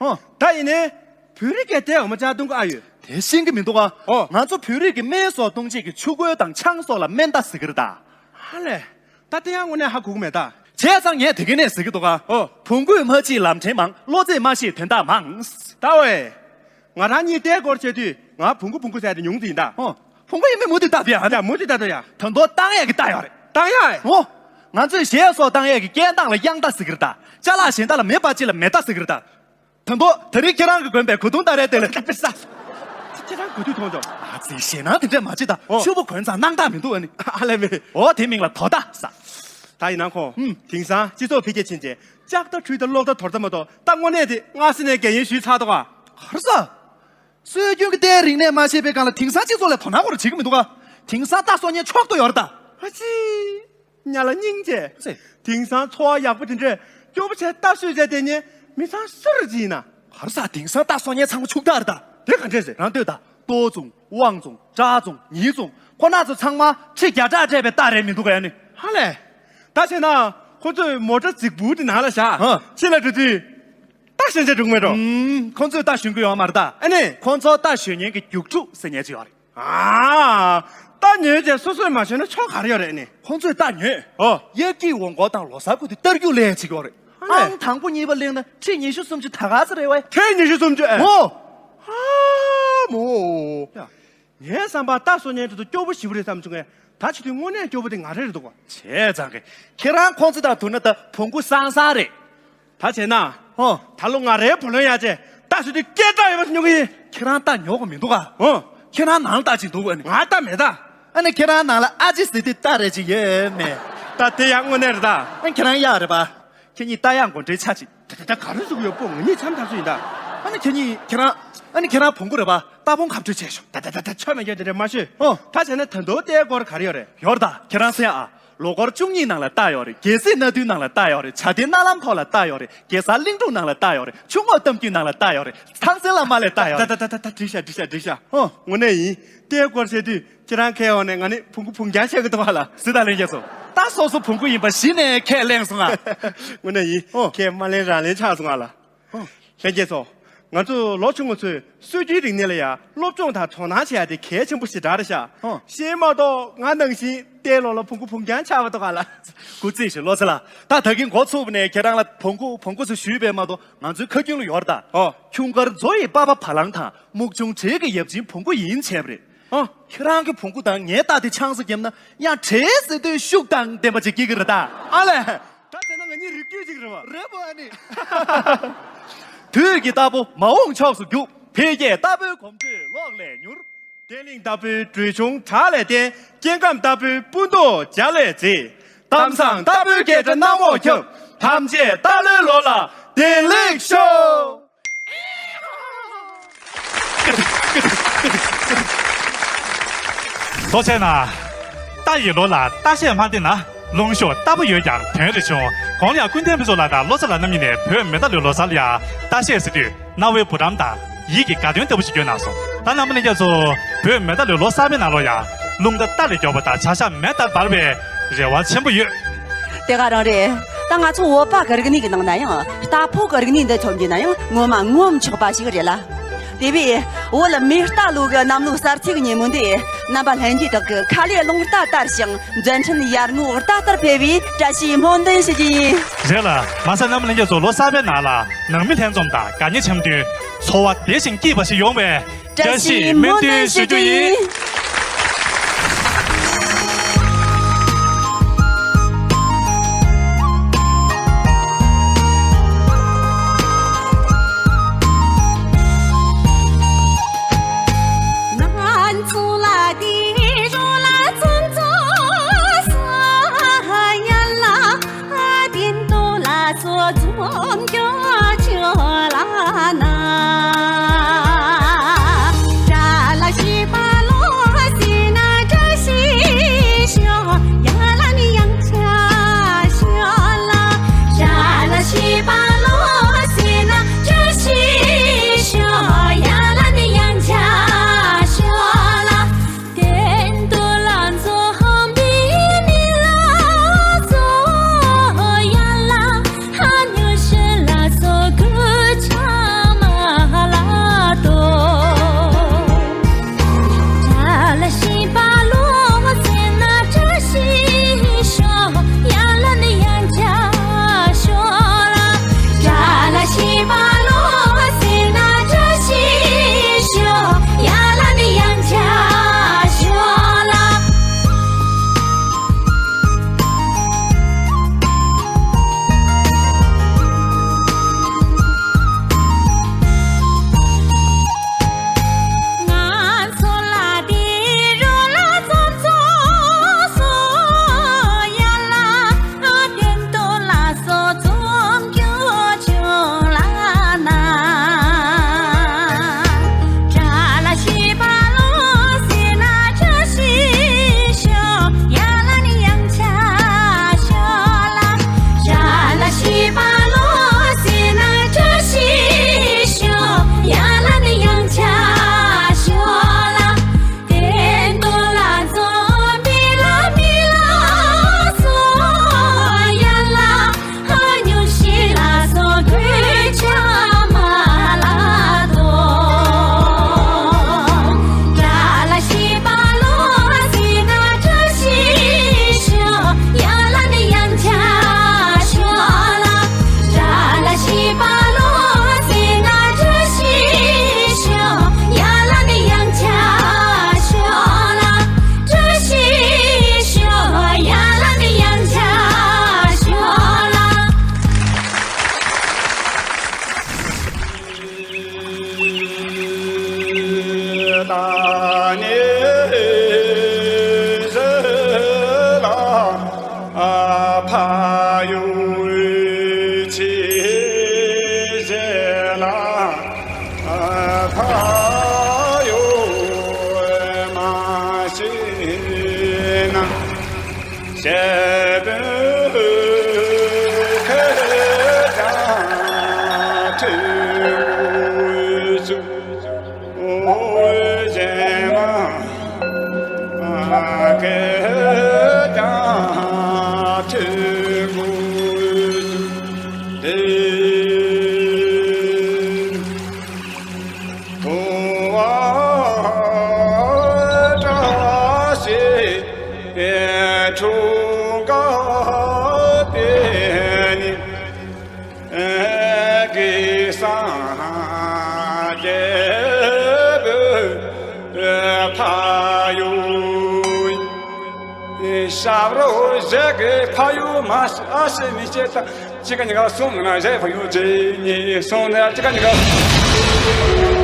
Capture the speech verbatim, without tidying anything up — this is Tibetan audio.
ཧོ། ད་ཡིན་ནའི། བོད་རིགས་ཀྱི་ཏའི་འོ་མ་ཅག་བཏུང་གི་ཨ་ཡོད། དེ་ཤེས་ཀྱི་མི་འདུག་ཨ། ཨོ། ང་ཚོ་བོད་རིགས་ཀྱི་སྨན་སོགས་བཏུང་བྱེད་ཀྱི་ཆུ་ཁོལ་དང་ཆང་སོགས་ལ་སྨན་རྟ་ཟེར་གྱི་རེད་ད། ཧ་ལས། ད་དེ་ཡང་དངོས་གནས་ཧ་གོ་གི་མེད་ད། བྱས་ཙང་ངས་དེ་ག་ནས་ཟེར་གྱི་འདུག་ག། ཨོ། བོང་གུས་མ་བྱས་ལམ་ཕྲན་མང་། བློ་རྩེས་མ་ཤེས་དོན་དག་མང་། ད་ཝེ། ང་རང་གཉིས་ཏའི་སྐོར་བཤད་དུས་ང་བོང་གུ་བོང་གུ་ཟེར་དེ་ཉུང་ཙམ་ཡིན་ད། ཨོ། བོང་གུ་ཡིན་མིན་མུ་མཐུད་བཏགས་པ་ཡ། ཡ་མུ་མཐུད་བཏགས་དོ་ཡ། ད་དུང་བཏགས་ཡས་ཀྱི་རྟ་ཡོད་རེད། བཏགས་ཡས། ཨོ། ང་ཚོས་གཞས་སོགས་བཏང་ཡས་ཀྱི་སྐད་གདངས་ལ་དབྱངས་རྟ་ཟེར་གྱི་རེད་ད། ཅ་ལག་གཞན་དག་ལ་མེ་འབར་བྱེད་ལ་མེ་རྟ་ཟེར་གྱི་རེད་ད། ད་དུང་ད་རེས་ཁྱེད་རང་གིས་གོན་པའི་གོས་ཐུང་སྟ་རེ་དེ་ལ། ཁྱེད་རང་གོས་ཐུང་མཐོང་བྱུང་། ཨ་ཙི། ཞེད་སྣང་དེ་འདྲས་མ་བྱེད་ད། ཨོ། ཕྱུག་པོ་གོན་ཙང་སྣང་དག་མི་འདུག་ཨ་ནི། ཨ་ལས་མེད། ཨོ་དེ་མིང་ལ་དོ་ད་ཟེར། ད་ཡིན་ན་ཁོང་། ཨུམ། དེང་སང་སྤྱི་ཚོགས་འཕེལ་རྒྱས་ཕྱིན་རྗེས་ལྕགས་རྟ་འཕྲུལ་རྟ་གློག་རྟ་དོར་རྟ་མ་གཏོགས་ད་དངོས་གནས་དེ་སྔ་ས་ནས་རྒན་ཡོལ་ཞུས་ཚར་འདུག་ག། ག་རེ་ཟེར། སྲོལ་རྒྱུན་གྱི་རྟའི་རིག་གནས་མ་ཤེས་པའི་སྒང་ལ་དེང་སང་སྤྱི་ཚོགས་ལ་དོ་སྣང་ཁོ་རང་བྱེད་ཀྱི་མི་འདུག་ག། དེང་སང་རྟ་གསོ་མཁན་ཕྱོགས་གཏོགས་ཡོད་རེད་ད། ཨ་ཙི། ཉ་ལ་སྙིང་རྗེ། ཙི། དེང་སང་འཚོ་བ་ཡག་པོ་དེ་འདྲས་སྐྱོ་པོ་བྱས་རྟ་གསོས་བྱས་དེ་ཉིད་མི་ཚང་སུ་རུ་ཅི་ཡིན་ན། ག་རེ་ཟེར། དེང་སང་རྟ་གསོ་མཁན་ཚང་མ་ཕྱུག་བདག་རེད་ད། དེ་ག་འདྲས་ཟེར། རང་ལྟོས་ད། ཏོའུ་ཙུང་ཝང་ཙུང་ཀྲ་ཙུང་ཉི་ཙུང་ཁོ་ན་ཚོ་ཚང་མ་ཁྲི་བརྒྱ་ཕྲག་སྤྲད་པའི་རྟ་རེད་མི་འདུག་ག་ཡ་ནི། ཧ་ལས། ད་བྱས་ན་ཁོ་ཚོས་མོ་ཊ་རྫིག་པོ་དེ་ནང་ལ་བཞག་ཧ། ཕྱི་ལ་འགྲོ་དུས་རྟ་ཞོན་བྱས་འགྲོ་གི་མེད་འགྲོ། ཨུམ། ཁོ་ཚོས་རྟ་ཞོན་གི་ཡོད་མ་རེད་ད། ཨ་ནི། ཁོ་ཚོ་རྟ་ཞོན་མཁན་གྱི་རྒྱུགས་ཕྲུག་ཟེར་མཁན་ཅིག་ཡོད་རེད། ཨ། རྟ་ཉོས་བྱས་སོ་སོས་མ་ཞོན་ན་ཆོ་ག་རེ་ཡོད་རེད་ནི། ཁོང་ཚོས་རྟ་ཉོས། ཨོ། དབྱར་སྐྱིད་འོང་སྐོར་དང་ལོ་གསར་ཁུ་དུས་རྟ་རྒྱུག་ལས་བྱེད་ཀྱི་ཡོད་རེད། ཨ་ལས། ཨང་དང་པོ་གཉིས་པ་གླེང་ན་ཁྲི་ཉི་ཤུ་སུམ་ཅུ་ད་ག་ཚོད་རེད་བས། ཁྲི་ཉི་ཤུ་སུམ་ཅུ་ཨེ། ཨོ། ཨ་མོ། ཡ། ངའི་བསམ་པར་རྟ་གསོ་མཁན་དེ་ཚོ་སྐྱོ་པོ་ཞེ་པོ་རེད་བསམ་བྱུང་ངས། ད་བྱེད་དུས་དངོས་གནས་སྐྱོ་པོ་དེ་ང་རང་རེད་འདུག་ག། བྱས་ཙང་གི། ཁྱེད་རང་ཁོང་ཚོ་དང་བསྡུར་ན་ད་བོང་གུ་སང་སང་རེད། ད་བྱས་ན། ཧོ། ད་ལོ་ང་རའི་བུ་ལོན་ཡག་ཅེ་རྟ་ཞུ་དུས་སྐད་གྲགས་ཡོད་པ་ཉོ་གི་ཡིན། ཁྱེད་རང་རྟ་ཉོ་གི་མི་འདུག་ག། ཧོ། ཁྱེད་རང་ནང་ལ་རྟ་ཅིག་འདུག་ག་ནི། ང་རྟ་མེད་ད། ཨ་ནི་ཁྱེད་རང་ནང་ལ་ཨ་ཅེ་ཟེར་དུས་རྟ་རེ་ཅིག་ཡོད་མེད། ད་དེ་ཡང་དངོས་གནས་རེད་ད། ཨ་ཁྱེད་རང་གཡག་རེད་པ། ཁྱེད་གཉིས་རྟ་གཡག་མགོ་འདྲེས་ཆ་གཅིག། ད་ད་ད་ག་རེ་ཟེར་གི་ཡོད་པོ། ང་གཉིས་འཆམ་ཐག་ཆོད་ཡིན་ད། ཨ་ནི་ཁྱེད་གཉིས་ཁྱེད་རང་། ཨ་ནི་ཁྱེད་རང་བོང་གུ་རེད་པ། རྟ་བོང་གབ་གྲོས་བྱས་ཤོག། ད་ད་ད་ད་ཆོ་མེད་སྐྱོ་དེ་འདྲ་མ་ཤོད། ཨོ། ད་བྱས་ན་ད་དུང་རྟའི་སྐོར་ག་རེ་ཡོད་རེད། ཡོད་ད། ཁྱེད་རང་གསན་ཨ། ལོ་འཁོར་བཅུ་གཉིས་ནང་ལ་རྟ་ཡོད་རེད། རྒྱལ་སྲིད་སྣ་བདུན་ནང་ལ་རྟ་ཡོད་རེད། བྱ་དེ་སྣ་ལམ་ཐོག་ལ་རྟ་ཡོད་རེད། གེ་སར་གླིང་སྒྲུང་ནང་ལ་རྟ་ཡོད་རེད། ཆུ་ངོགས་གཏམ་རྒྱུད་ནང་ལ་རྟ་ཡོད་རེད། ཚངས་སྲས་བླ་མ་ལ་རྟ་ཡོད་རེད། ད་ད་ད་ད་འགྲིག་ཤག་འགྲིག་ཤག་འགྲིག་ཤག། ཨོ། དངོས་གནས་ཡིན། རྟའི་སྐོར་བཤད་དུས་ཁྱེད་རང་ཁའི་འོག་ནས་ང་ནི་བོང་གུ་བོང་རྐྱང་བཤད་གི་འདུག་ག་ལ། སྲིད་དང་ལྷན་རྒྱས་ཚོ། ད་སོ་སོ་བོང་གུ་ཡིན་པ་གཞི་ནས་ཁས་ལེན་སོང་ང་། དངོས་གནས་ཡིན། ཨོ། ཁས་མ་ལེན་རང་ལེན་ཆགས་སོང་ང་ལ། ཨོ། ལྷན་རྒྱས་ཚོ། ང་ཚོ་ལོ་ཆུང་ངུ་ཚོས་སྲོལ་རྒྱུན་རིག་གནས་ལ་ཡང་སློབ་སྦྱོང་དང་དོ་སྣང་བྱེད་ཡ་དེ་གལ་ཆེན་པོ་ཞེ་དྲག་རེད་ཤག། ཨོ། གཞན་མ་གཏོགས་ང་ནང་བཞིན་རྟའི་ལོགས་ལ་བོང་གུ་བོང་རྐྱང་ཆགས་པ་འདུག་ག་ལ། སྐུ་རྩེད་ཞིག་བློ་ཚེ་ལ། ད་ད་གིན་འགོ་ཚུགས་པ་ནས་ཁྱེད་རང་ལ་བོང་གུ་བོང་གུ་ཟེར་ཞུས་པས་མ་གཏོགས་ང་ཚོའི་ཁ་རྒྱུན་ལ་ཡོད་རེད་ད། ཨོ། ཁྱུང་དཀར་མཛོ་ཡི་པགས་པ་བ་ལང་དང་། སྨུག་ཆུང་དྲེལ་གྱི་ཡབ་ཆེན་བོང་གུ་ཡིན་བྱས་པ་རེད། ཨ། ཁྱེད་རང་གི་བོང་གུ་དང་ངའི་རྟ་དེ་ཆང་ས་བརྒྱབ་ན་ཡང་དྲེལ་ཟེར་དུས་ཤུགས་དང་ལྡན་པ་ཅིག་སྐྱེ་གི་རེད་ད། ཨ་ལས། ད་བྱས་ན་ང་གཉིས་རིགས་རྒྱུད་གཅིག་རེད་བ། རེད་པོ་ཨ་ནི། དུས་ཀྱི་རྟ་ཕོ་མ་འོངས་ཕྱོགས་སུ་རྒྱུག། འཕེལ་རྒྱས་རྟ་ཕོའི་གོམ་བགྲོད་གློག་ལས་མྱུར། བརྟན་ལྷིང་རྟ་ཕོའི་སྦྲུལ་ཆུང་བྲག་ལས་བརྟན། སྐྱེ་ཁམས་རྟ་ཕོའི་སྤུ་མདོག་འཇའ་ལས་མཛེས། གཏམ་བཟང་རྟ་ཕོའི་སྐད་སྒྲ་གནམ་འོག་ཁྱབ། ཐམས་ཅད་རྟ་ལོའི་ལོ་ལ་བདེ་ལེགས་ཤོག། ལོ་ཆེ་ན། རྟ་ཡི་ལོ་ལ་རྟ་བཤད་མ་བསྟན་ན། ལུང་ཤོག་རྟ་ཕོ་ཡོད་ཀྱང་དོན་རེ་ཆུང་། གོང་ལ་ཡང་ཀུན་ལྡན་ཕུན་ཚོགས་ལགས་དང་བློ་བཟང་ལགས་རྣམ་གཉིས་ནས་བོད་མེ་རྟ་ལོའི་ལོ་གསར་ལ་ཡང་རྟ་བཤད་ཟེར་དུས་རྣ་བའི་བུ་རམ་དང་ཡིད་ཀྱི་དགའ་སྟོན་ལྟ་བུ་ཞིག་བསྐྱོན་གནང་སོང་། ད་རྣམ་པ་ལྷན་རྒྱས་ཚོ། བོད་མེ་རྟ་ལོའི་ལོ་གསར་པའི་ནང་ལོགས་ཡང་རླུང་རྟ་རྟ་ལས་མགྱོགས་པ་དང་བྱ་ཤ་མེ་ལྟར་འབར་བའི་རེ་བ་ཆེན་པོ་ཡོད། དེ་ག་རང་རེད། ད་ང་ཚོ་བོད་པ་གི་རིག་གནས་ཀྱི་ནང་ན་ཡང་རྟ་ཕོ་གི་རིག་གནས་འདི་ཐོབ་རྒྱུ་ན་ཡང་ངོ་མ་ངོམ་ཆོག་པ་ཞིག་རེད་ལ། དེ་བས་བོད་མེ་རྟ་ལོ་གི་གནམ་ལོ་གསར་ཚེས་ཀྱི་ཉིན་མོ་འདི་རྣམ་པ་ལྷན་རྒྱས་དག་གི་ཁ་ལས་རླུང་རྟ་ལྟར་ཞིང་མཛད་འཕྲིན་ཡར་ངོའི་རྟ་ལྟར་འཕེལ་བའི་བཀྲ་ཤིས་སྨོན་འདུན་ཞུ་རྒྱུ་ཡིན། རེད་ལ། མ་ཟད་རྣམ་པ་ལྷན་རྒྱས་ཚོ་ལོ་གསར་པའི་ནང་ལ་ནང་མི་ལྷན་འཛོམས་དང་དགའ་ཉེ་འཆམ་མཐུན། འཚོ་བ་བདེ་ཞིང་སྐྱིད་པ་ཞིག་ཡོང་བའི་བཀྲ་ཤིས་སྨོན་འདུན་ཞུ་རྒྱུ་ཡིན། ཞབས་ཁ་དང་ཐུགས་སུ་འོ་ཞེས་མ་ཁ་དང་ཐུགས་སུ་དེ། ཐུབ་པ་བཀྲ་ཤིས་འཁྲུངས་སྐར་དེ་ནི། གེ་སར་རྒྱལ་པོའི་ཕ་ཡུལ། ཞབས་རོགས་བཞད་གད་ཕ་ཡུལ་མ་ཤི་ཨ་ཤི་མི་སྐྱེ་ད། གཅིག་གཉིས་གསུམ་ན་བཞད་ཕ་ཡུལ་གཅིག་གཉིས་གསུམ་ན་གཅིག་གཉིས།